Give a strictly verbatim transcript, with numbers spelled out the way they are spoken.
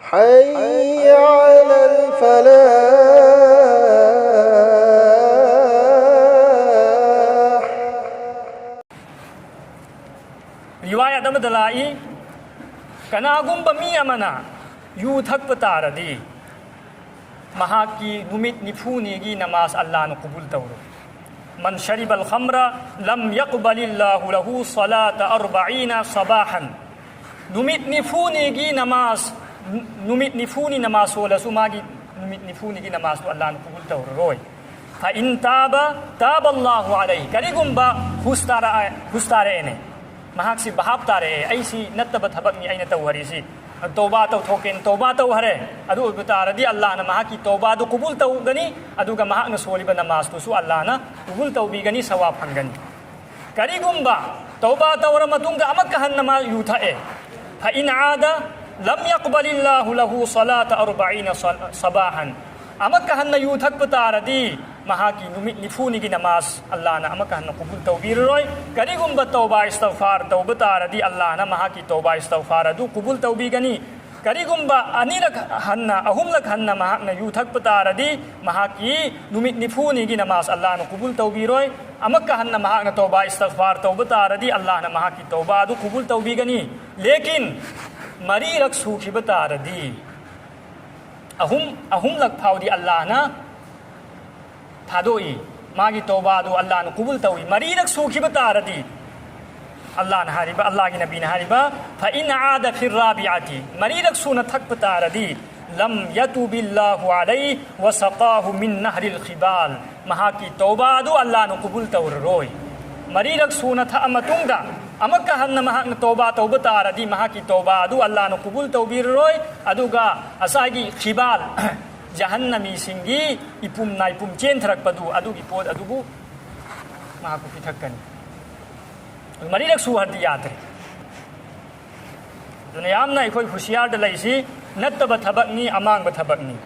حي على الفلاح. ꯔꯤꯋꯥꯌꯠ ꯑꯃꯗ ꯂꯥꯛꯏ, ꯀꯅꯥꯒꯨꯝꯕ ꯃꯤ ꯑꯃꯅ ꯌꯨ ꯊꯛꯄ ꯇꯥꯔꯗꯤ ꯃꯍꯥꯛꯀꯤ ꯅꯨꯃꯤꯠ ꯅꯤꯐꯨꯅꯤꯒꯤ ꯅꯃꯥꯖ ꯑꯜꯂꯥꯍꯅ ꯀꯕꯨꯜ ꯇꯧꯔꯣꯏ. من شرب الخمر لم يقبل الله له صلاة أربعين صباحا. ꯅꯨꯃꯤꯠ ꯅꯤꯐꯨꯅꯤꯒꯤ ꯅꯃꯥꯖ, ꯅꯨꯃꯤꯠ ꯅꯤꯐꯨꯅꯤ ꯅꯃꯥꯖ ꯁꯣꯜꯂꯁꯨ ꯃꯥꯒꯤ ꯅꯨꯃꯤꯠ ꯅꯤꯐꯨꯅꯤꯒꯤ ꯅꯃꯥꯖꯇꯨ ꯑꯜꯂꯥꯍꯅ ꯀꯕꯨꯜ ꯇꯧꯔꯔꯣꯏ. فإن تاب تاب الله عليه. ꯀꯔꯤꯒꯨꯝꯕ ꯍꯨꯁ ꯇꯥꯔꯛꯑꯦ, ꯍꯨꯁ ꯇꯥꯔꯛꯑꯦꯅꯦ, ꯃꯍꯥꯛꯁꯤ ꯚꯥꯞ ꯇꯥꯔꯛꯑꯦ, ꯑꯩꯁꯤ ꯅꯠꯇꯕ ꯊꯕꯛꯅꯤ ꯑꯩꯅ ꯇꯧꯍꯔꯤꯁꯤ, ꯇꯧꯕꯥ ꯇꯧꯊꯣꯛꯀꯦꯅ ꯇꯧꯕꯥ ꯇꯧꯍꯔꯦ, ꯑꯗꯨ ꯑꯣꯏꯕ ꯇꯥꯔꯗꯤ ꯑꯜꯂꯥꯍꯅ ꯃꯍꯥꯛꯀꯤ ꯇꯧꯕꯥꯗꯨ ꯀꯕꯨꯜ ꯇꯧꯒꯅꯤ, ꯑꯗꯨꯒ ꯃꯍꯥꯛꯅ ꯁꯣꯜꯂꯤꯕ ꯅꯃꯥꯖꯇꯨꯁꯨ ꯑꯜꯂꯥꯍꯅ ꯀꯕꯨꯜ ꯇꯧꯕꯤꯒꯅꯤ, ꯁꯋꯥꯕ ꯐꯪꯒꯅꯤ. ꯀꯔꯤꯒꯨꯝꯕ ꯇꯧꯕꯥ ꯇꯧꯔ ꯃꯇꯨꯡꯗ ꯑꯃꯨꯛꯀ ꯍꯟꯅ ꯃꯥ ꯌꯨ ꯊꯛꯑꯦ, فإن عاد لم يقبل الله له صلاة أربعين صباحا. ꯑꯃꯨꯛꯀ ꯍꯟꯅ ꯌꯨ ꯊꯛꯄ ꯇꯥꯔꯗꯤ ꯃꯍꯥꯛꯀꯤ ꯅꯨꯃꯤꯠ ꯅꯤꯐꯨꯅꯤꯒꯤ ꯅꯃꯥꯖ ꯑꯜꯂꯥꯍꯅ ꯑꯃꯨꯛꯀ ꯍꯟꯅ ꯀꯕꯨꯜ ꯇꯧꯕꯤꯔꯔꯣꯏ. ꯀꯔꯤꯒꯨꯝꯕ ꯇꯧꯕꯥ ꯏꯁꯇꯒꯐꯥꯔ ꯇꯧꯕ ꯇꯥꯔꯗꯤ ꯑꯜꯂꯥꯍꯅ ꯃꯍꯥꯛꯀꯤ ꯇꯧꯕꯥ ꯏꯁꯇꯒꯐꯥꯔ ꯑꯗꯨ ꯀꯕꯨꯜ ꯇꯧꯕꯤꯒꯅꯤ. ꯀꯔꯤꯒꯨꯝꯕ ꯑꯅꯤꯔꯛ ꯍꯟꯅ, ꯑꯍꯨꯝꯂꯛ ꯍꯟꯅ ꯃꯍꯥꯛꯅ ꯌꯨ ꯊꯛꯄ ꯇꯥꯔꯗꯤ ꯃꯍꯥꯛꯀꯤ ꯅꯨꯃꯤꯠ ꯅꯤꯐꯨꯅꯤꯒꯤ ꯅꯃꯥꯖ ꯑꯜꯂꯥꯍꯅ ꯀꯕꯨꯜ ꯇꯧꯕꯤꯔꯣꯏ. ꯑꯃꯨꯛꯀ ꯍꯟꯅ ꯃꯍꯥꯛꯅ ꯇꯧꯕꯥ ꯏꯁꯇꯒꯐꯥꯔ ꯇꯧꯕ ꯇꯥꯔꯗꯤ ꯑꯜꯂꯥꯍꯅ ꯃꯍꯥꯛꯀꯤ ꯇꯧꯕꯥ ꯑꯗꯨ ꯀꯕꯨꯜ ꯇꯧꯕꯤꯒꯅꯤ. ꯂꯦꯀꯤꯟ ꯃꯔꯤꯔꯛ ꯁꯨꯈꯤꯕ ꯇꯥꯔꯗꯤ, ꯑꯍꯨꯝ, ꯑꯍꯨꯝꯂꯛ ꯐꯥꯎꯗꯤ ꯑꯜꯂꯥꯍꯅ ꯊꯥꯗꯣꯛꯏ, ꯃꯥꯒꯤ ꯇꯧꯕꯥꯗꯨ ꯑꯜꯂꯥꯍꯅ ꯀꯕꯨꯜ ꯇꯧꯏ. ꯃꯔꯤꯔꯛ ꯁꯨꯈꯤꯕ ꯇꯥꯔꯗꯤ ꯑꯜꯂꯥꯍꯅ ꯍꯥꯏꯔꯤꯕ, ꯑꯜꯂꯥꯍꯒꯤ ꯅꯕꯤꯅ ꯍꯥꯏꯔꯤꯕ, فإن عاد في الرابعة, ꯃꯔꯤꯔꯛ ꯁꯨꯅ ꯊꯛꯄ ꯇꯥꯔꯗꯤ, لم يتب الله عليه وسقاه من نهر الخبال. ꯃꯍꯥꯛꯀꯤ ꯇꯧꯕꯥ ꯑꯗꯨ ꯑꯜꯂꯥꯍꯅ ꯀꯕꯨꯜ ꯇꯧꯔꯔꯣꯏ. ꯃꯔꯤꯔꯛ ꯁꯨꯅ ꯊꯛꯑ ꯃꯇꯨꯡꯗ ꯑꯃꯨꯛꯀ ꯍꯟꯅ ꯃꯍꯥꯛꯅ ꯇꯧꯕꯥ ꯇꯧꯕ ꯇꯥꯔꯗꯤ ꯃꯍꯥꯛꯀꯤ ꯇꯧꯕꯥ ꯑꯗꯨ ꯑꯜꯂꯥꯍꯅ ꯀꯕꯨꯜ ꯇꯧꯕꯤꯔꯔꯣꯏ. ꯑꯗꯨꯒ ꯉꯁꯥꯏꯒꯤ ꯈꯤꯕꯥꯜ, ꯖꯍꯟꯅꯃꯤꯁꯤꯡꯒꯤ ꯏꯄꯨꯝ ꯅꯥꯏꯄꯨꯝ ꯆꯦꯟꯊꯔꯛꯄꯗꯨ ꯑꯗꯨꯒꯤ ꯄꯣꯠ ꯑꯗꯨꯕꯨ ꯃꯍꯥꯛꯄꯨ ꯄꯤꯊꯛꯀꯅꯤ. ꯃꯔꯤꯔꯛ ꯁꯨꯍꯔꯗꯤ ꯌꯥꯗ꯭ꯔꯦ. ꯑꯗꯨꯅ ꯌꯥꯝꯅ ꯑꯩꯈꯣꯏ ꯍꯨꯁꯤꯌꯥꯔꯗ ꯂꯩꯁꯤ, ꯅꯠꯇꯕ ꯊꯕꯛꯅꯤ, ꯑꯃꯥꯡꯕ ꯊꯕꯛꯅꯤ.